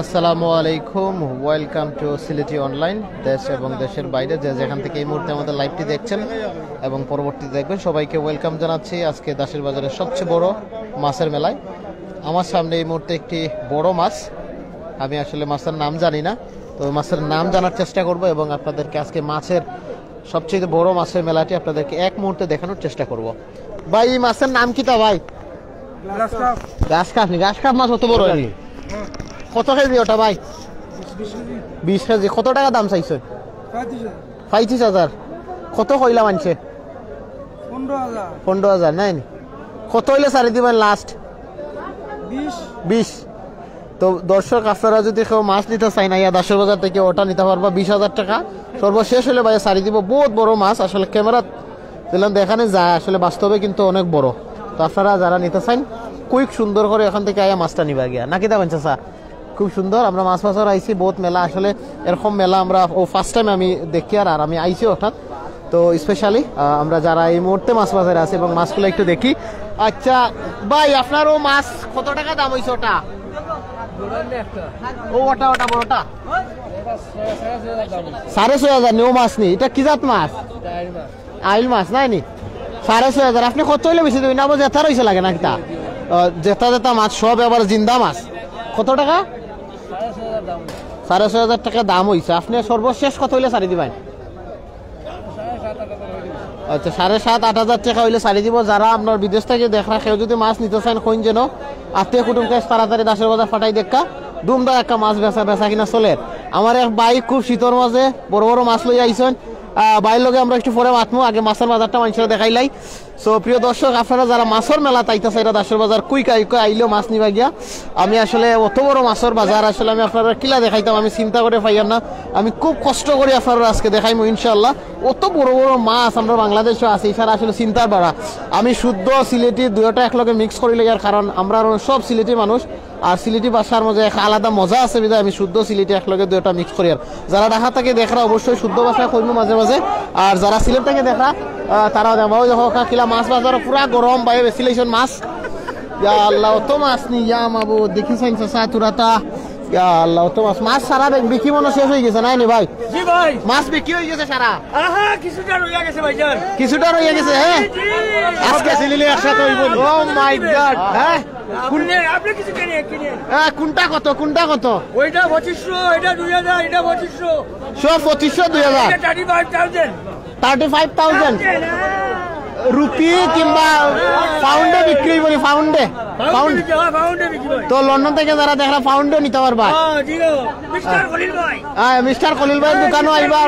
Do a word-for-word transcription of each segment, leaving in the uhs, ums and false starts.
আসসালামু আলাইকুম, welcome to Sylheti অনলাইন। দেশ এবং দেশের বাইরে যে যেখান থেকে এই মুহূর্তে আমাদের লাইভটি দেখছেন এবং পরবর্তী দেখবেন, সবাইকে ওয়েলকাম জানাচ্ছি আজকে দাসের বাজারের সবচেয়ে বড় মাছের মেলায়। আমার সামনে এই মুহূর্তে একটি বড় মাছ, আমি আসলে মাছের নাম জানি না, তো ওই মাছের নাম জানার চেষ্টা করব এবং আপনাদেরকে আজকে মাছের সবচেয়ে বড় মাছের মেলাটি আপনাদেরকে এক মুহূর্তে দেখানোর চেষ্টা করব। ভাই, এই মাছের নাম কিতা ভাই? ঘাস কাপ। ঘাস কাপ নি? ঘাস কাপ মাছ অত বড় হয়নি? কত কেজি ওটা ভাই? বিশ কেজি। কত টাকা দাম চাইছো? পঁয়ত্রিশ হাজার। কত কইলা মানছে? পনেরো হাজার। পনেরো হাজার নাই নি? কত হইলে ছাড়ি দিবেন লাস্ট? বিশ। বিশ। তো দর্শক, আপনারা যদি কেউ মাছ নিতে চাইন, আইয়া দাসের বাজার থেকে ওটা নিতে পারবা বিশ হাজার টাকা। সর্বশেষ হইলে ভাইয়া ছাড়ি দিব। বহুত বড় মাছ, আসলে ক্যামেরা দিলাম দেখানো যায়, আসলে বাস্তবে কিন্তু অনেক বড়। তো আপনারা যারা নিতে চাইন, কুইক সুন্দর করে এখান থেকে আইয়া মাছটা নিবা গিয়া, নাকি দেখবেন চাচা? খুব সুন্দর। আমরা মাছ বাজার আইছি, বহুত মেলা, আসলে এরকম মেলা আমরা ও ফার্স্ট টাইম আমি দেখি, আর আর আমি আইছি হঠাৎ। তো স্পেশালি আমরা যারা এই মুহূর্তে মাছ বাজারে আছি এবং মাছগুলো একটু দেখি। আচ্ছা ভাই, আপনার ও মাছ কত টাকা দাম হইছে ওটা? ও ওটা, ওটা বড়টা সাড়ে ছয় হাজার নি, ও মাছ নি, এটা কি জাত মাছ? আইল মাছ নাই নি? সাড়ে ছয় হাজার। আপনি কত হইলে বেশি দেবেন? আবার জেতা রইছে লাগে না কিতা? আহ, জেতা জেতা মাছ সব, আবার জিন্দা মাছ। কত টাকা? সাড়ে ছয় হাজার টাকা দাম হইছে। আপনি সর্বশেষ কত হইলে ছাড়ি দিবেন? আচ্ছা, সাড়ে সাত আট হাজার টাকা হইলে ছাড়ি দিব। যারা আপনার বিদেশ থেকে দেখরা, কেউ যদি মাছ নিতে চান, কইন যেন আত্মীয় কুটুম কাছে তাড়াতাড়ি দাসের বাজার ফাটাই দেখা, ধুমধাম একটা মাছ বেচা, বেচা কিনা চলের। আমার এক ভাই খুব শীতর মাঝে বড় বড় মাছ লই আইছেন। আহ, ভাইর লগে আমরা একটু পরে মাতমু, আগে মাছের বাজারটা মানুষের দেখাইলাই। সো প্রিয় দর্শক, আপনারা যারা মাছের মেলা তাইতা চাইরা দাসের বাজার কুইক আইকা আইলেও মাছ নিবা গিয়া। আমি আসলে অত বড় মাছের বাজার আসলে আমি আপনারা কিলা দেখাইতাম, আমি চিন্তা করে পাইয়ার না। আমি খুব কষ্ট করি আপনারা আজকে দেখাইমু ইনশাআল্লাহ। অত বড় বড় মাছ আমরা বাংলাদেশে আছে, এছাড়া আসলে চিন্তার বাড়া। আমি শুদ্ধ সিলেটি দুইটা একলগে মিক্স করি লইয়ার, কারণ আমরা সব সিলেটি মানুষ, আর সিলেটি ভাষার মধ্যে এক আলাদা মজা আছে, বিধায় আমি শুদ্ধ সিলেটি একলগে দুইটা মিক্স করি। আর যারা ঢাকা থেকে দেখরা, অবশ্যই শুদ্ধ ভাষায় কইমু মাঝে মাঝে। আর যারা সিলেট থেকে দেখরা, আহ, তারাও দেখবা। ওই দেখো, কাকিলা মাছ বাজারও পুরা গরম, ভাই বেশি লাইছেন মাছ। ইয়া আল্লাহ, অত মাছ নি, ইয়া মাবুদ, দেখি চাইন চাচা, তুরাতা। ইয়া আল্লাহ, অত মাছ, মাছ সারা দেখ, বিক্রি মনে শেষ হয়ে গেছে, নাই নি ভাই? জি ভাই। মাছ বিক্রি হয়ে গেছে সারা? আহা, কিছুটা রইয়া গেছে ভাইজান। কিছুটা রইয়া গেছে, হ্যাঁ? জি, জি। আজকে সিলিলে একসাথে হইব নি? Oh my God, হ্যাঁ? আপনি, আপনি কিছু কিনে, কিনে। হ্যাঁ, কোনটা কত, কোনটা কত? ওইটা পঁচিশশো, এটা দুই হাজার, এটা পঁচিশশো। সব পঁচিশশো, দুই হাজার? এটা thirty five thousand. Thirty five thousand? Rupee কিংবা পাউন্ডে বিক্রি করি, পাউন্ডে? পাউন্ডে পাউন্ড। বিক্রি হয়, পাউন্ডে বিক্রি হয়। তো লন্ডন থেকে যারা দেখরা, পাউন্ডেও নিতে পারবা। হ্যাঁ, জি গো। মিস্টার খলিল ভাই। হ্যাঁ, মিস্টার খলিল ভাইর দোকানও আইবা,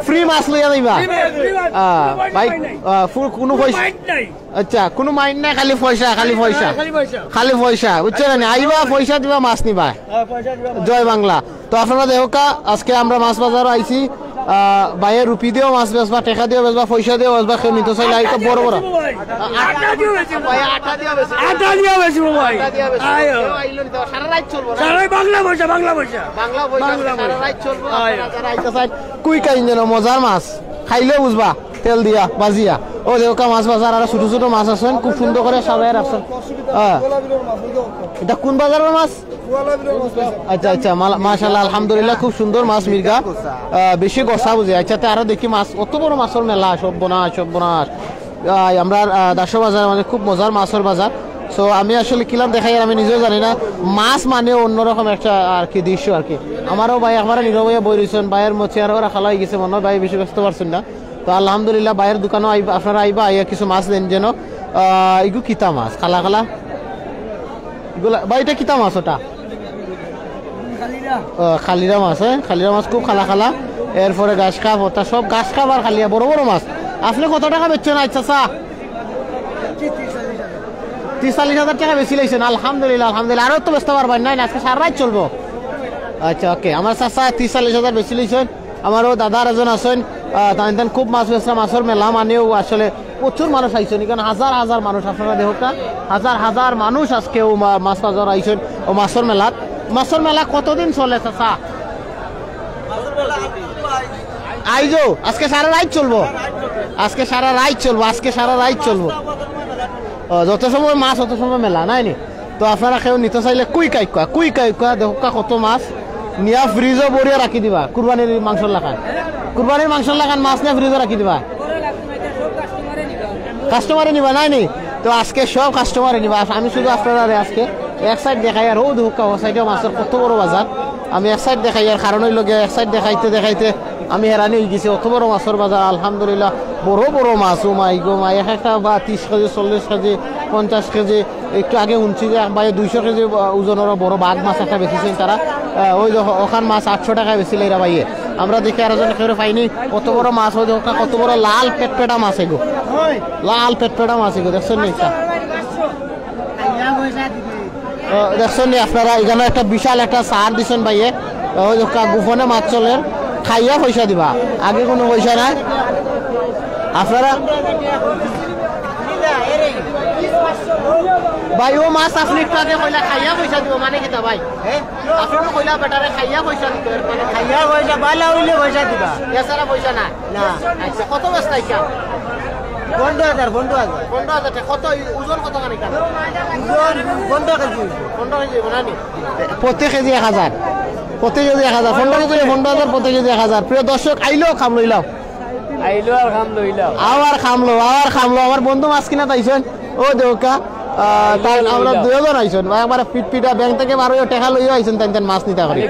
ফ্রি মাছ লইয়া যাইবা। ফ্রি মাছ, ফ্রি মাছ। হ্যাঁ, কোনো ভাই, পয়সা নাই। আহ, ফুল কোনো কোনো পয়সা। পয়েন্ট নাই। আচ্ছা, কোনো মাইন্ড নাই, খালি পয়সা, খালি পয়সা। খালি পয়সা। খালি পয়সা, বুঝছো না? আইবা, পয়সা দিবা, মাছ নিবা। হ্যাঁ, পয়সা দিবা, মাছ। জয় বাংলা। তো আপনারা দেখো কা, আজকে আমরা মাছ বাজারও আইছি। আহ, ভাইয়ে রুপি দিয়েও মাছ বেচবা, টেকা দিয়েও বেচবা, পয়সা দিয়েও বেচবা, কেউ নিতে চাইলে আইতো বড় বড়। আটা দিয়েও বেচবো। ভাই, আটা দিয়েও বেচবো। আটা দিয়েও বেচবো ভাই। আটা দিয়েও বেচবো। আয়ো। কেউ আইলো নিতে পারবো। সারা রাইত চলবো না? সারা বাংলা পয়সা, বাংলা পয়সা। বাংলা পয়সা, বাংলা সারা পয়সা। রাইত চলবো। আয়ো। আপনারা যারা আইতে চান, কুইক আইন যেন, মজার মাছ। খাইলে বুঝবা, তেল দিয়া, বাজিয়া। ও দেখো কা মাছ বাজার, আর ছোট ছোট মাছ আছেন, খুব সুন্দর করে সাজায় রাখছেন। হ্যাঁ। এটা কোন বাজারের মাছ? আচ্ছা, আচ্ছা, মালা-, মাশাআল্লাহ, আলহামদুলিল্লাহ, খুব সুন্দর মাছ মির্গা। আহ, বেশি গোসা বুঝে। আচ্ছা, তে আরো দেখি মাছ, অত বড় মাছের মেলা, সব বোনা, সব বোনা। আহ, আমরা, আহ, দাসের বাজার মানে খুব মজার মাছের বাজার। So আমি আসলে কিলান দেখাই আর আমি নিজেও জানি না। মাছ মানে অন্যরকম একটা আর কি দৃশ্য আর কি। আমারও ভাই একবারে নীরব হয়ে বই রইছেন, ভাইয়ের মো-, চেহারা ওরা খালা হয়ে গেছে, মনে হয় ভাই বেশি ব্যস্ত পারছেন না। তো আলহামদুলিল্লাহ, ভাইয়ের দোকানও আইবা, আপনারা আইবা, আইয়া কিছু মাছ নেন যেন। আহ, এগু কিতা মাছ? খালা খালা। এগুলা, ভাই, এটা কিতা মাছ ওটা? খালিরা। ও, খালিরা মাছ, হ্যাঁ? খালিরা মাছ খুব খালা খালা। এরপরে ঘাস কাপ, ওটা সব ঘাস কাপ আর খালিয়া, বড় বড় মাছ। আপনি কত টাকা বেচছেন? আচ্ছা, চা? তিরিশ চল্লিশ হাজার টাকা বেশি লাইছেন। আলহামদুলিল্লাহ, আলহামদুলিল্লাহ। আরো তো বেচতে পারবেন, নাই না, আজকে সারা রাত চলবো। আচ্ছা, ওকে, আমার চাচা তিরিশ চল্লিশ হাজার বেশি লাইছেন। আমারও দাদা আর একজন আছেন, আহ, তান তান খুব মাছ বেচরা, মাছের মেলা মানেও আসলে প্রচুর মানুষ আইছেন, এখানে হাজার হাজার মানুষ, আপনারা দেখুন না, হাজার হাজার মানুষ আজকে ও মা-, মাছ বাজার আইছেন ও মাছের মেলাত। মাছের মেলা কতদিন চলে, চাচা? আইজো, আজকে সারা রাত চলবো, আজকে সারা রাত চলবো, আজকে সারা রাত চলবো। ও, যত সময় মাছ, তত সময় মেলা, নাই নি? তো আপনারা কেউ নিতো চাইলে কুইক আইক্কা, কুইক আইক্কা, দেখউক্কা কত মাছ নিয়া ফ্রিজো ভরিয়া রাখি দিবা, কুরবানির মাংসর লাখান। কুরবানির মাংসর লাখান মাছ নিয়া ফ্রিজো রাখি দিবা। কাস্টমারে নিবা, নায় নি? তো আজকে সব কাস্টমারে নিবা। আস-, আমি শুধু আপনারারে আজকে এক সাইড দেখাইয়ার, অউ দেখউক্কা, অউ সাইডেও মাছর কত বড় বাজার। আমি এক সাইড দেখাইয়ার, কারণ অইলো গিয়া এক সাইড দেখাইতে দেখাইতে আমি হেরানি অইগেছি। অত বড় মাছর বাজার, আলহামদুলিল্লাহ, বড় বড় মাছ, ও মাই গো মাই, এক একটা বা ত্রিশ কেজি, চল্লিশ কেজি, পঞ্চাশ কেজি। একটু আগে হুনছি যে এক ভাইয়ে দুইশো কেজি, আহ, ওজনর বড় বাঘ মাছ একটা বেচিছইন তারা। আহ, অউ দেখো, অখান মাছ আটশো টেকায় বেচিলাইরা ভাইয়ে। আমরা দেখি আরো জন কেউরে পাইনি, কত বড় মাছ, অউ দেখউক্কা, কত বড় লাল পেটপেটা মাছ এগু, লাল পেটপেটা মাছ এগু, দেখছইন নি ইটা? আহ, দেখছইন নি আপনারা, ইখানো একটা বিশাল একটা সার দিছইন ভাইয়ে। অউ দেখউক্কা, গোপনে মাছ চলের, খাইয়া পয়সা দিবা, আগে কুনু পয়সা নাই। আপনারা ভাই, অউ মাছ আপনে একটু আগে কইলা খাইয়া পয়সা দিবা, মানে কিতা ভাই? আপনে তো কইলা বেটারে খাইয়া পয়সা দিবা, এর মানে খাইয়া পয়সা, ভালা অইলে পয়সা দিবা। এছাড়া পয়সা নাই? না। আচ্ছা, কত বেচতা ইটা? পনেরো হাজার, পনেরো হাজার। পনেরো হাজার টেকা। কত, ওজন কত খানি কান? ওজন পনেরো কেজি অইবো। পনেরো কেজি অইবো না নি? প্রতি কেজি এক হাজার। প্রতি কেজি এক হাজার। পনেরো কেজি অইলে পনেরো হাজার, প্রতি কেজি এক হাজার। প্রিয় দর্শক, আইলো, খাম লইলাও। আইলো আর খাম লইলাও। আবার খাম লও, আবার খাম লও। আমার বন্ধু মাছ কিনাত আইছইন। অউ দেখউক্কা, আহ, তাই আমরা দুইজন আইছইন। একবারে পিটপিটা ব্যাংক থাকি বারইয়া টেকা লইয়া আইছইন, তাইন তাইন মাছ নিতা করি।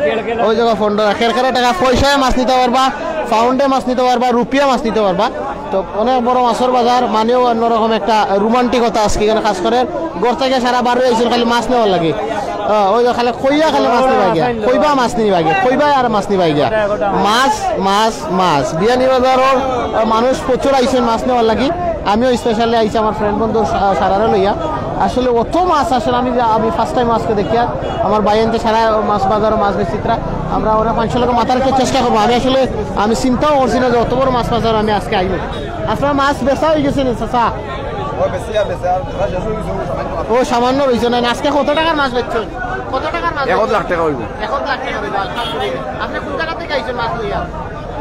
অউ দেখো পনেরো, খেরখেরা টেকা, পয়সায় মাছ নিতা পারবা, পাউন্ডে মাছ নিতা পারবা, রুপিয়া মাছ নিতা পারবা। তো অনেক বড় মাছর বাজার, মানেও অন্যরকম একটা রোমান্টিকতা আজকে ইখানো কাজ করের। ঘর থাকি সারা বারইয়া আইছইন খালি মাছ নেওয়ার লাগি। আহ, অউ যে খালি কইয়া খালি মাছ নিবা গিয়া, কইবা মাছ নিবা গিয়া, কইবা আর মাছ নিবা গিয়া। মাছ, মাছ, মাছ। বিয়ানীবাজারর, আহ, মানুষ প্রচুর আইছইন মাছ নেওয়ার লাগি। আমিও স্পেশালি আইছি আমার ফ্রেন্ড বন্ধু সা-, সারারে লইয়া। আসলে অত মাছ, আসলে আমি যা-, আমি ফার্স্ট টাইম আজকে দেখিয়ার। আমার ভাইয়াইন্তে সারা মাছ বাজারো মাছ বেচিত্রা। আমরা ওরা পাঁচশো লোক মাথার খেয়ে চেষ্টা করবো। আমি আসলে, আমি চিন্তাও করছি না যে অত বড় মাছ বাজারো আমি আজকে আইবো। আসলে মাছ বেচা অইগেছে নি, চাচা? ও, বেশি আর বেশি আর, বেচা শেষ অইগেছে, ও, সামান্য মাত্র। ও, সামান্য রইছে না। আজকে কত টেকার মাছ বেচছইন? কত টেকার মাছ এক বেচছইন? লাখ টেকা অইবো। এক লাখ টেকা অইবো, আলহামদুলিল্লাহ। আপনে কুন জাগা থাকি আইছইন মাছ লইয়া?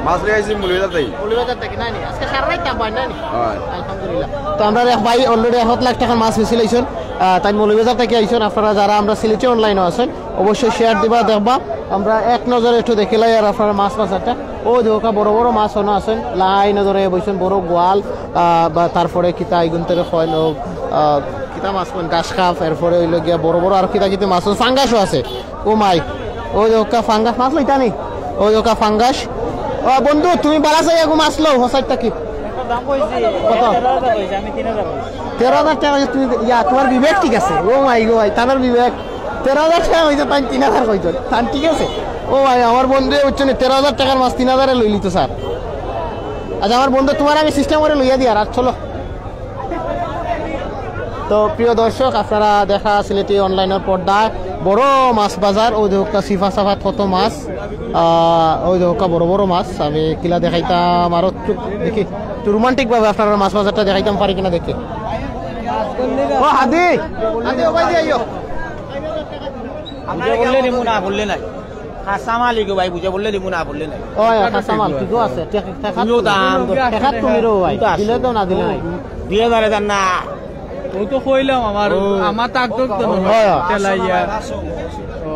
মাছ লইয়া আইছি মৌলভীবাজার থাকি। মৌলভীবাজার থাকি, নায় নি? আজকে সারা রাইত থাকবা, নায় নি? অয়। আলহামদুলিল্লাহ। তো আমরার এক ভাই already এক লাখ টেকার মাছ বেচি লাইছইন। আহ, তাইন মৌলভীবাজার থাকি আইছইন। আপনারা যারা আমরার সিলেটি অনলাইনো আছইন, অবশ্যই শেয়ার দিবা, দেখবা। আমরা এক নজরে একটু দেখিলাই আর আপনারার মাছ বাজারটা। অউ দেখউক্কা বড় বড় মাছ অনো আছইন, লাইনো ধরি বইছইন, বড় গোয়াল, আহ, বা তারপরে কিতা ইগুন তারে কইন, অউ, আহ, কিতা মাছ কইন, ঘাস কাপ, এরপরে অইলো গিয়া বড় বড় আর কিতা কিতা মাছ, ফাঙ্গাসও আছে। ও মাই, অউ দেখউক্কা ফাঙ্গাস মাছ লইতা নি? অউ দেখউক্কা ফাঙ্গাস। ও বন্ধু, তুমি ভালা চাই এগু মাছ লও, হসাইত থাকি। কত? তেরো হাজার টেকা অইছে, তুমি, ইয়া, তুমার বিবেক ঠিক আছে। ও মাই গো ভাই, তানর বিবেক। তেরো হাজার টেকা অইছে, তাইন তিন হাজার কইছইন। তান ঠিক আছে। ও ভাই, আমার বন্ধু বুঝছো নি, তেরো হাজার টেকার মাছ তিন হাজারে লইলিতো স্যার। আচ্ছা, আমার বন্ধু, তুমার আমি সিস্টেম করি লইয়া দিয়ার, আর চলো। তো প্রিয় দর্শক, আপনারা দেখরা সিলেটি অনলাইনর পর্দায় বড় মাছ বাজার, অউ দেখউক্কা সিফা সাফাত কত মাছ, আহ, অউ দেখউক্কা বড় বড় মাছ। আমি কিলা দেখাইতাম আরো একটু দেখি, একটু রোমান্টিক ভাবে আপনারারে মাছ বাজারটা দেখাইতাম পারি কিনা দেখি। ও হাদি, হাদি, ও ভাই, আইও। বুঝে বললে নিমু, না বললে নাই। কাঁচা মাল ইগু ভাই, বুঝে বললে দিমু, না বললে নাই। ওই, কাঁচা মাল, ঠিকও আছে। ঠেক-, ঠেকাত তুমিও তুমি। দাম। ঠেকাত তুমি রো ভাই। তুমি তো আছো। দিলে তো না দিলে নাই। দুই হাজারে দেন না। অউ তো কইলাম আমার, ও। আমার তাক তো তো হয়। তেলাইয়া। ও।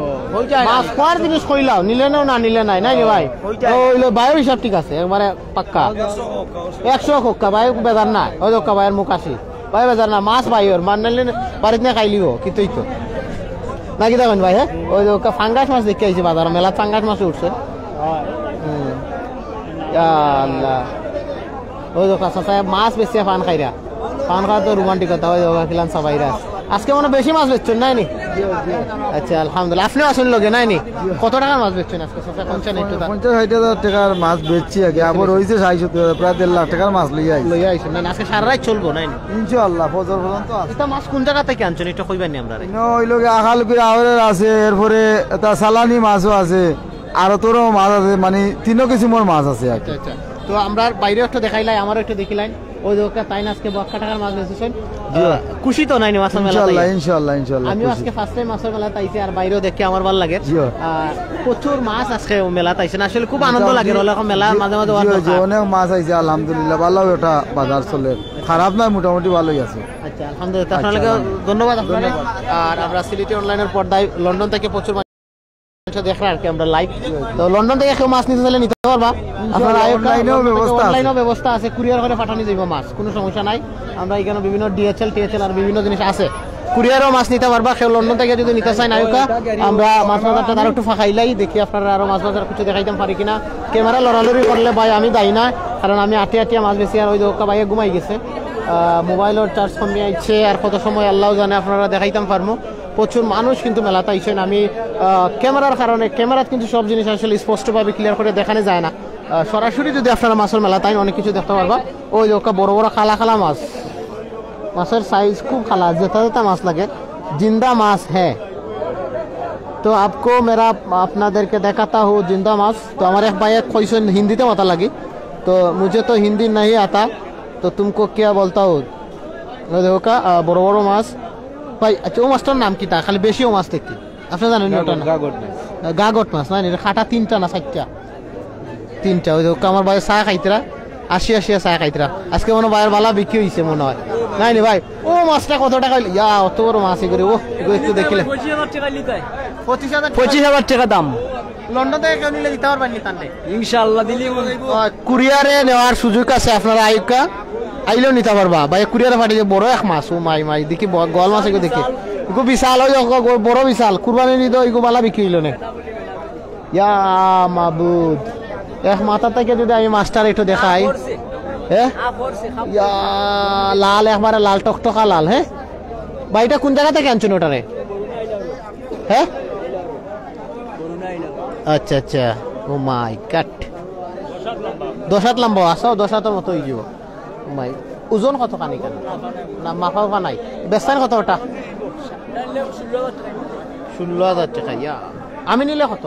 মাছ খোয়ার জিনিস কইলাও, নিলে নেও না নিলে নাই, নাকি ভাই? ওইটাই। অউ অইলো ভাইর হিসাব ঠিক আছে, একবারে পাক্কা। একশো হোক, ভাই বেজার না। অউ দেখউক্কা ভাইর মুখ আসি। ভাই বেজার না, মাছ ভাই ওর, মার নাইলে বাড়িত না খাইলিব, কিতাই তো। না কিতা কইন ভাই, হ্যাঁ? অউ দেখউক্কা ফাঙ্গাস মাছ দেখিয়া আইছি বাজারো, মেলাত ফাঙ্গাস মাছ উঠছে। হুম। ইয়া আল্লাহ। অউ দেখউক্কা চাচায় মাছ বেচিয়া পান খাইরা। পান খাওয়া তো রোমান্টিকতা, অউ দেখউক্কা কিলান চাবাইরা। আজকে মনো বেশি মাছ বেচছইন, নায় নি? আচ্ছা, আলহামদুলিল্লাহ। আপনেও আছইন লগে, নায় নি? কত টেকার মাছ বেচছইন আজকে? পঞ্চাশ ষাইট হাজার টেকার মাছ বেচছি আগে, আবার অইছে ষাইট সত্তর হাজার, প্রায় দেড় লাখ টেকার মাছ লইয়া আইছি। লইয়া আইছইন না? আজকে সারা রাইত চলবো, নায় নি? ইনশাআল্লাহ, ফজর পর্যন্ত আছে। ইটা মাছ কুন জাগা থাকি আনছইন, ইটা কইবা নি আমরারে? ইনো অইলো গি আখালুকির আওরের আছে, এরপরে ইটা চালানি মাছও আছে, আড়তরও মাছ আছে, মানে তিনো কিসিমর মাছ আছে আর কি। আচ্ছা, আচ্ছা। তো আমরার ভাইরেও একটু দেখাইলাই, আমারেও একটু দেখিলাইন। অউ দেখউক্কা তাইন আজকে বক্কা টেকার মাছ বেচছইন। জি। আহ, খুশি তো নায় নি মাছর মেলাত ইনশাআল্লাহ, আইয়া? ইনশাআল্লাহ, ইনশাআল্লাহ, আমি খুশি। আজকে ফার্স্ট টাইম মাছর মেলাত আইছি, আর ভাইরেও দেখি আমার ভালা লাগের। জি। আহ, প্রচুর মাছ আজকে মেলাত আইছে, আসলে খুব আনন্দ লাগের, অউ রকম মেলা জি, মাঝে মাঝে অওয়ার জি, জি, দরকার। অনেক মাছ আইছে, আলহামদুলিল্লাহ, ভালা একটা বাজার চলের, খারাপ নায়, মোটামুটি ভালাই আছে। আচ্ছা, আচ্ছা, আলহামদুলিল্লাহ। আপনারাকে ধন্যবাদ আপনারে। আর আমরা সিলেটি অনলাইনের পর্দায় লন্ডন থেকে প্রচুর মানুষ দেখরা আর কি আমরা লাইভ। তো লন্ডন থেকে কেউ মাছ নিতে চাইলে নিতে পারবা। আপনারা আইউক্কা, অনলাইনেও ব্যবস্থা আছে। অনলাইনেও ব্যবস্থা আছে, কুরিয়ার করে পাঠানি যাইব মাছ, কোনো সমস্যা নাই। আমরা এখানে বিভিন্ন ডিএইচএল, টিএইচএল আর বিভিন্ন জিনিস আছে, কুরিয়ারও মাছ নিতে পারবা। কেউ লন্ডন থেকে যদি নিতে চাইন আইউক্কা, আমরা মাছ বাজারটা আরো একটু ফাঁকাইলাই, দেখি আপনারা আরো মাছ বাজার কিছু দেখাইতাম পারি কিনা। ক্যামেরা লড়ালড়ি করলে ভাই আমি দায়ী না, কারণ আমি আটিয়া আটিয়া মাছ বেশি। আর ওই দেখউক্কা ভাইয়ে ঘুমাই গেছে, মোবাইলর চার্জ কমে আইছে, আর কত সময় আল্লাহ জানে, আপনারা দেখাইতাম পারমু। প্রচুর মানুষ কিন্তু মেলাত আইছেন। আমি আহ, ক্যামেরার কারণে, ক্যামেরাত কিন্তু সব জিনিস আসলে স্পষ্টভাবে ক্লিয়ার করে দেখানো যায় না। আহ, সরাসরি যদি আপনারা মাছের মেলাত আইন, অনেক কিছু দেখতে পারবা। ওই দেখউক্কা বড় বড় কালা কালা মাছ, মাছের সাইজ খুব কালা, যেটা যেটা মাছ লাগে, জিন্দা মাছ। হ্যাঁ, তো আপকো মেরা, আপনাদেরকে দেখাতা হো জিন্দা মাছ। তো আমার এক ভাইয়ে কইছেন হিন্দিতে মাতা লাগি, তো মুঝে তো হিন্দি নাহি আতা, তো তুমকো কিয়া বলতা হো। ওই দেখউক্কা, আহ, বড় বড় মাছ। ভাই, আচ্ছা, ও মাছটার নাম কিতা? খালি বেশি ও মাছ দেখি। আপনি জানেন নি ওটার নাম? গাগট মাছ। আহ, গাগট মাছ, না? এটা কাটা তিনটা না চারটা? তিনটা। ওই দেখউক্কা, আমার ভাই চা খাইতরা, আসি আসিয়া চা খাইতরা। আজকে মনে হয় ভাইয়ের বালা বিক্রি হইছে মনে হয়। নাই নি ভাই, ও মাছটা কত টাকা হইল? ইয়া, অত বড় মাছ এগুলো, ও, এগুলো একটু দেখিলে। পঁচিশ হাজার টাকা নিতে হয়। পঁচিশ হাজার টাকা? পঁচিশ হাজার টাকা দাম। লন্ডন থেকে কেউ নিলে দিতে পারবেন নি তাহলে? ইনশাআল্লাহ দিলে। আহ, কুরিয়ারে নেওয়ার সুযোগ আছে, আপনারা আইউক্কা, আইলেও নিতে পারবা। ভাই, কুরিয়ারে পাঠিয়ে বড় এক মাছ, ও মাই মাই, দেখি ব-, গোয়াল মাছ এগুলো দেখি। এগু বিশাল, ওই দেখো, গো-, বড় বিশাল, কুরবানি নিতে এগু বালা বিক্রি হইল না। ইয়া মাবুদ, এক মাথা থেকে যদি আমি মাছটার একটু দেখাই, হ্যাঁ? ইয়া, লাল, একবারে লাল, টকটকা লাল, হ্যাঁ? ভাই, এটা কোন জায়গা থেকে আনছেন ওটারে? হ্যাঁ? আচ্ছা, আচ্ছা। ও মাই গড। দশ হাত লম্বা আছে, দশ হাতর মতো হয়ে যাব। ও মাই, ওজন কত খানি কেন? না, মাপা উপা নাই। বেচছেন কত ওটা? ষোলো হাজার টাকা, ইয়া। আমি নিলে কত?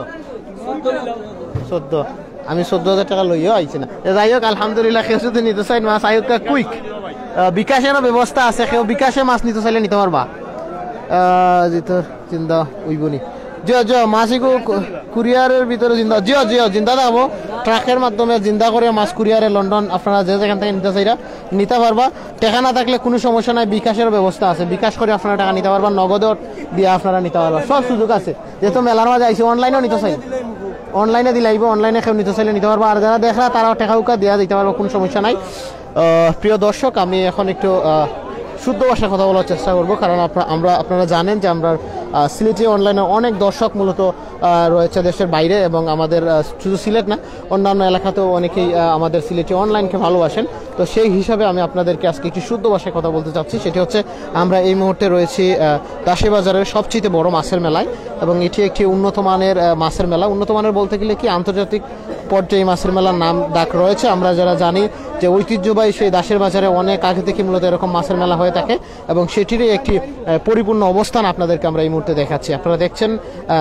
চোদ্দ। আমি চোদ্দ হাজার টাকা লইও আইছি না। এ, যাই হোক, আলহামদুলিল্লাহ, কেউ যদি নিতে চাইন মাছ, আইউক্কা কুইক। আহ, বিকাশেরও ব্যবস্থা আছে, কেউ বিকাশে মাছ নিতে চাইলে নিতে পারবা। আহ, জি তো, জিন্দা উইবনি। জিও, জিও, মাছ ইগু কু-, কুরিয়ারের ভিতরে জিন্দা। জিও, জিও, জিন্দা থাকবো। ট্রাকের মাধ্যমে জিন্দা করে মাছ কুরিয়ারে লন্ডন, আপনারা যে যেখান থেকে নিতে চাইরা, নিতে পারবা। টাকা না থাকলে কোনো সমস্যা নাই, বিকাশের ব্যবস্থা আছে। বিকাশ করে আপনারা টাকা নিতে পারবা, নগদও দিয়ে আপনারা নিতে পারবা, সব সুযোগ আছে। যেহেতু মেলার মাঝে আইছি, অনলাইনেও নিতে চাই, অনলাইনে দিলে আইবো, অনলাইনে কেউ নিতে চাইলে নিতে পারবা। আর যারা দেখরা, তারাও টাকা উকা দেওয়া দিতে পারবো, কোনো সমস্যা নাই। আহ, প্রিয় দর্শক, আমি এখন একটু, আহ, শুদ্ধ ভাষায় কথা বলার চেষ্টা করব, কারণ আপনা-, আমরা, আপনারা জানেন যে আমরা, আহ, সিলেটি অনলাইনে অনেক দর্শক মূলত, আহ, রয়েছে দেশের বাইরে, এবং আমাদের, আহ, শুধু সিলেট না, অন্যান্য এলাকাতেও অনেকেই, আহ, আমাদের সিলেটি অনলাইনকে ভালোবাসেন। তো সেই হিসাবে আমি আপনাদেরকে আজকে একটি শুদ্ধ ভাষায় কথা বলতে চাচ্ছি, সেটি হচ্ছে আমরা এই মুহূর্তে রয়েছি, আহ, দাসী বাজারের সবচেয়ে বড় মাছের মেলায়, এবং এটি একটি উন্নত মানের, আহ, মাছের মেলা। উন্নত মানের বলতে গেলে কি, আন্তর্জাতিক পর্যায়ে এই মাছের মেলার নাম ডাক রয়েছে। আমরা যারা জানি যে ঐতিহ্যবাহী সেই দাসের বাজারে অনেক আগে থেকে মূলত এরকম মাছের মেলা হয়ে থাকে, এবং সেটিরই একটি, আহ, পরিপূর্ণ অবস্থান আপনাদেরকে আমরা এই মুহূর্তে দেখাচ্ছি। আপনারা দেখছেন, আহ,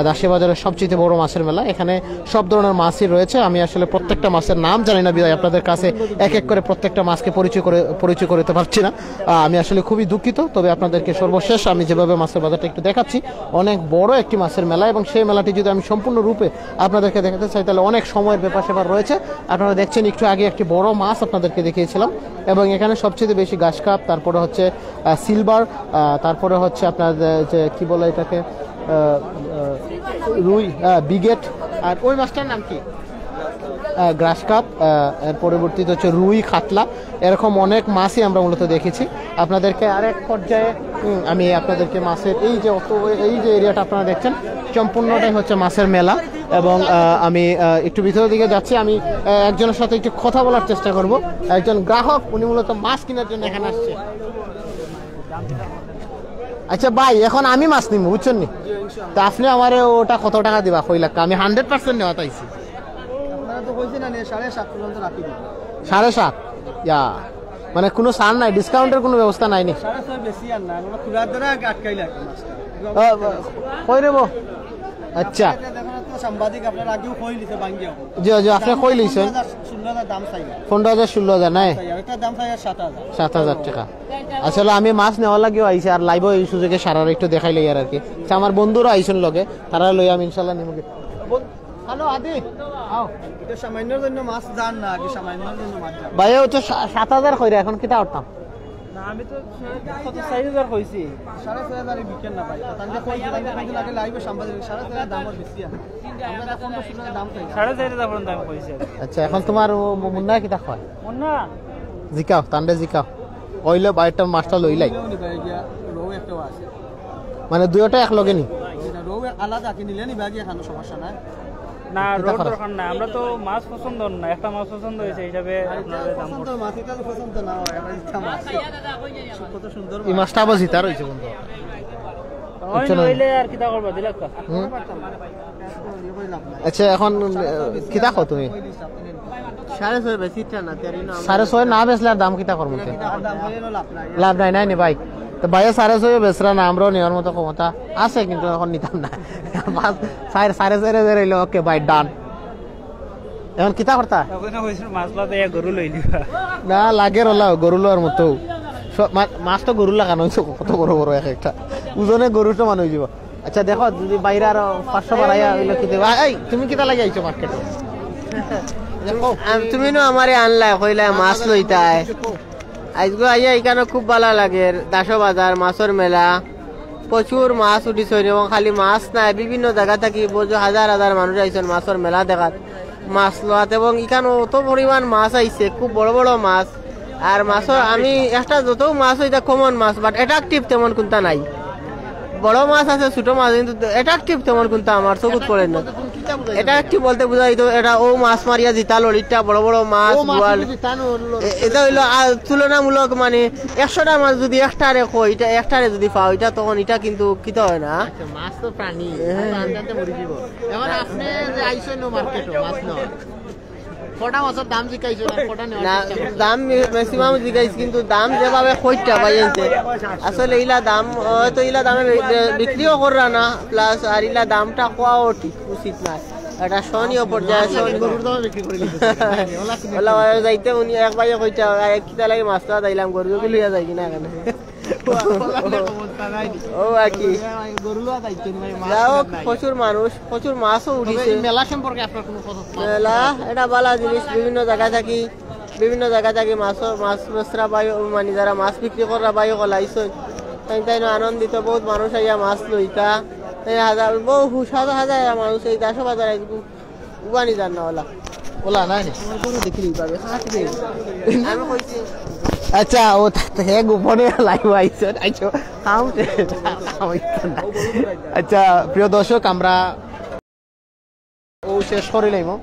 দাসের বাজারের সবচেয়ে বড় মাছের মেলা। এখানে সব ধরনের মাছই রয়েছে। আমি আসলে প্রত্যেকটা মাছের নাম জানি না বিধায় আপনাদের কাছে এক এক করে প্রত্যেকটা মাছকে পরিচয় করে, পরিচয় করে দিতে পারছি না। আহ, আমি আসলে খুবই দুঃখিত। তবে আপনাদেরকে সর্বশেষ আমি যেভাবে মাছের বাজারটা একটু দেখাচ্ছি, অনেক বড় একটি মাছের মেলা, এবং সেই মেলাটি যদি আমি সম্পূর্ণ রূপে আপনাদেরকে দেখাতে চাই, তাহলে অনেক সময়ের ব্যাপার স্যাপার রয়েছে। আপনারা দেখছেন, একটু আগে একটি বড় মাছ আপনাদেরকে দেখিয়েছিলাম, এবং এখানে সবচেয়ে বেশি ঘাস কাপ, তারপরে হচ্ছে, আহ, সিলভার, আহ, তারপরে হচ্ছে আপনার যে, যে কি বলে এটাকে, আহ, আহ, রুই, আহ, বিগেট। আর ওই মাছটার নাম কি? আহ, গ্রাস কাপ, আহ, এর পরবর্তীতে হচ্ছে রুই, কাতলা, এরকম অনেক মাছই আমরা মূলত দেখেছি। আপনাদেরকে আরেক পর্যায়ে, উম, আমি আপনাদেরকে মাছের এই যে অত, এই যে এরিয়াটা আপনারা দেখছেন, সম্পূর্ণটাই হচ্ছে মাছের মেলা। এবং, আহ, আমি, আহ, একটু ভিতরের দিকে যাচ্ছি, আমি, আহ, একজনের সাথে একটু কথা বলার চেষ্টা করব। একজন গ্রাহক, উনি মূলত মাছ কেনার জন্য এখানে আসছে। আচ্ছা ভাই, এখন আমি মাছ নিব, বুঝছেন নি? তা আপনি আমারে ওটা কত টাকা দিবা কইলা, আমি হান্ড্রেড পার্সেন্ট নেওয়া চাইছি। আপনারা তো কইছেন না, সাড়ে সাত পর্যন্ত রাখি দিন। সাড়ে সাত? ইয়া, মানে কোনো ছাড় নাই, ডিসকাউন্টের কোনো ব্যবস্থা নাই নি? সাড়ে ছয় বেশি আর না, আমরা খুলার ধরে আগে আটকাইলে আর কি মাছটা। আহ, কই রে বো? আচ্ছা। এটা দেখুন তো সাংবাদিক, আপনার আগেও কই লিছে ভাঙ্গিয়া। জি, জি, আপনি কই লিছেন? ষোলো হাজার দাম চাই। পনেরো হাজার, ষোলো হাজার নাই? চাই, আর এটার দাম চাই আর সাত হাজার। সাত হাজার টাকা। আসলে আমি মাছ নেওয়ার লাগিও আইছি, আর লাইভও এই সুযোগে সারার একটু দেখাই লই আর কি। আচ্ছা, আমার বন্ধুরা আইছেন লগে, তারা লই আমি ইনশাল্লাহ নিমুগে। হ্যালো, আদি, আও। এটা সামান্যর জন্য মাছ যান না, আগে সামান্যর জন্য মাছ যান। ভাই, ও তো সা-, সাত হাজার কইরা, এখন কিতা করতাম? আমি তো কত, চাইর হাজার কইছি। সাড়ে চাইর হাজারে বিকের না ভাই। তানরে কইছি, তানরে কইছি আগে live-এ সাংবাদিক, সাড়ে চাইর হাজার দাম আর বেশি আর। আমরা এখন তো শুধু দাম চাই। সাড়ে চাইর হাজার পর্যন্ত আমি কইছি আর কি। আচ্ছা, এখন তোমার ও মুন্না কিতা কয়? মুন্না? জিকাও, তানরে জিকাও। অইলে বাইরটার মাছটা লইলাই। লইলেও নি ভাই, গিয়া রৌ একটাও আছে। মানে দুইটা এক লগে নি? জি না, রৌ আলাদা কি নিলে নি ভাই, গিয়া খানো সমস্যা নাই। না, কিতা রৌর করা? দরকার নাই। আমরা তো মাছ পছন্দ না, একটা মাছ পছন্দ হয়েছে হিসাবে আর এটা আপনারা দাম পছন্দ করছেন। মাছ, এটা তো পছন্দ না হয়, আবার ইচ্ছা মাছ। কত সুন্দর এই মাছ। মাছটা আবার জিতা রয়েছে বন্ধু। ওই বুঝছো না? নইলে আর কিতা করবা, দিলাক্কা। হুম? আচ্ছা, এখন, আহ, কিতা কও তুমি? সাড়ে ছয় বেশি ইচ্ছা না, তেরি না। সাড়ে ছয় না বেচলে আর দাম কিতা করবো তে? দাম হইলে লাভ নাই। লাভ নাই, নাই নি ভাই। তো ভাইয়ে সাড়ে ছয় বেচরা না, আমরাও নেওয়ার মতো ক্ষমতা আছে, কিন্তু এখন নিতাম না। পাঁচ, সাড়ে, সাড়ে চাইর হাজার হইলে ওকে ভাই, done। এখন কিতা করতা? তখন কইছিল মাছ লইতে গরু লই নিবা। না, লাগের ওলা, গরু লওয়ার মতো। স-, মা-, মাছ তো গরু লাখান হইছে, কত বড় বড় এক একটা। ওজনে গরু সমান হয়ে যাব। আচ্ছা, দেখো, যদি বাইরে আরো পাঁচশো বাড়াইয়া হইলে কি দেবা? এই, তুমি কিতা লাগি আইছো মার্কেটে? দেখো। আম, তুমি নু আমারে আনলা, কইলা মাছ লইতায়। আইজগো আইয়া এখানে খুব ভালা লাগের, দাসো বাজার, মাছর মেলা। প্রচুর মাছ উঠিছইন এবং খালি মাছ নায়, বিভিন্ন জাগা থাকি বুঝো হাজার হাজার মানুষ আইছইন মাছর মেলা দেখাত, মাছ লওয়াত। এবং ইখানো অত পরিমাণ মাছ আইছে, খুব বড় বড় মাছ। আর মাছর আমি একটা যত মাছ ওইটা common মাছ, but attractive তেমন কোনটা নাই। বড় মাছ আছে, ছোট মাছ, কিন্তু attractive তেমন কোনটা আমার চকুত পড়ে না। Attractive বলতে বুঝাই তো, এটা ও মাছ মারিয়া জিতা লড়িটা, বড় বড় মাছ, ও মাছ বোয়াল। যদি জিতা লড়ি। এ-, এটা হইলো, আ, তুলনামূলক, মানে, একশোটা মাছ যদি একটারে কই, এটা একটারে যদি পাও, এটা তখন এটা কিন্তু কিতা হয় না। আচ্ছা, মাছ তো প্রাণী, হ্যাঁ। মাছ আনতে আনতে মরি দিব। এখন আপনি যে আইছইন নো মার্কেটে মাছ নেওয়ার, কটা মাছর দাম জিকাইছো না, কটা নেওয়ার না, চেষ্টা করছো? দাম মি-, maximum জিকাইছি, কিন্তু দাম যেভাবে কইটা ভাই আনতে, আসলে ইলা দাম, হয়তো ইলা দামে বি-, বি-, বিক্রিও কররা না, plus আর ইলা দামটা কওয়াও ঠিক উচিত না। এটা সহনীয় পর্যায়ে, সহনীয়। গরুর দামে বিক্রি করে নিতে চাই। ওলা ভাই যাইতে উনি এক ভাইয়ে কইটা, "আই, কিতা লাগি মাছ লওয়া যাইলাম, গরু কি লইয়া যাই কিনা এখানে?" ও আর কি। গরু লওয়া যাইতে নাই, মাছ যা হোক, নাই। প্রচুর মানুষ, প্রচুর মাছও তবে উঠিছে। এই মেলা সম্পর্কে আপনার কোনো কথা? মেলা এটা ভালা জিনিস, বিভিন্ন জায়গা থাকি, বিভিন্ন জায়গা থাকি মাছ, মাছ বেচরা ভাই, মানে যারা মাছ বিক্রি করা ভাই হকল আইছইন, তাই তাই না আনন্দিত, বহুত মানুষ আইয়া মাছ লইতা। এই হাজার, বহু হাজার হাজার মানুষ এই দাসো বাজার আইব। উবানি যার না ওলা। ওলা নাই নি? আমার গরু দেখিলি ভাবে, হাত দে। আমি কইছি। আচ্ছা, ও তা-, তা হে গোপনে live আইছে, আইছো। খাও দে, খাও ইচ্ছা না। আচ্ছা, প্রিয় দর্শক, আমরা ও শেষ করি লাইমু।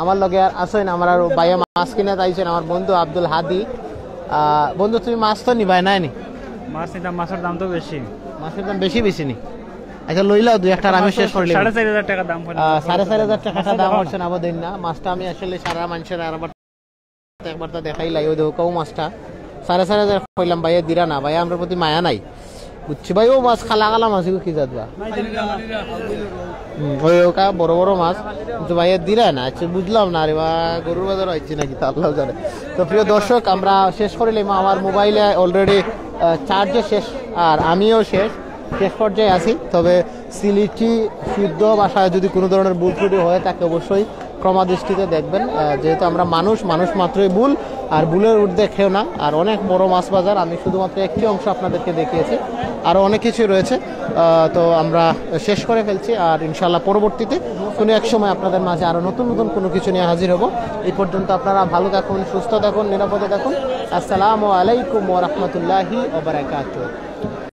আমার লগে আর আছইন, আমার আর ভাইয়ে মাছ কিনাত আইছইন, আমার বন্ধু আব্দুল হাদি। আহ, বন্ধু, তুমি মাছ তো নিবায় নাই নি? মাছ নিতাম, মাছর দাম তো বেশি। মাছর দাম বেশি, বেশি নি? আচ্ছা, লইলাও দুই একটা, আর আমি মাছ তো শেষ করি লাইমু। সাড়ে চাইর হাজার টাকা দাম পড়ে। আহ, সাড়ে চাইর হাজার টাকা দাম হচ্ছে না, আবার দেন না। মাছটা আমি আসলে সারা মানুষের আর আবার একবার তো দেখাইলাই, ওই দেখো, কও মাছটা। সাড়ে চাইর হাজার কইলাম, ভাইয়ে দিরা না, ভাইয়ে আমরার প্রতি মায়া নাই। বুঝছি ভাই, ও মাছ কালা কালা মাছ, এগু কি জাত বা? হুম, ওই ওকা বড় বড় মাছ, কিন্তু ভাইয়ে দিরা না। আচ্ছা, বুঝলাম না রে বা, গরুর বাজার আইছি নাকি, তা আল্লাহ জানে। তো প্রিয় দর্শক, আমরা শেষ করি লাইমু। আমার মোবাইলে already, আহ, charge শেষ, আর আমিও শেষ, শেষ পর্যায়ে আছি। তবে সিলেটি শুদ্ধ ভাষায় যদি কোনো ধরনের ভুল ত্রুটি হয়ে থাকে, অবশ্যই ক্ষমা দৃষ্টিতে দেখবেন। আহ, যেহেতু আমরা মানুষ, মানুষ মাত্রই ভুল, আর ভুলের ঊর্ধ্বে কেউ না। আর অনেক বড় মাছ বাজার, আমি শুধুমাত্র একটি অংশ আপনাদেরকে দেখিয়েছি, আরও অনেক কিছু রয়েছে। আহ, তো আমরা শেষ করে ফেলছি, আর ইনশাআল্লাহ পরবর্তীতে কোনো এক সময় আপনাদের মাঝে আরও নতুন নতুন কোনো কিছু নিয়ে হাজির হব। এই পর্যন্ত আপনারা ভালো থাকুন, সুস্থ থাকুন, নিরাপদে থাকুন। আসসালামু আলাইকুম ওয়া রাহমাতুল্লাহি ওয়া বারাকাতুহু।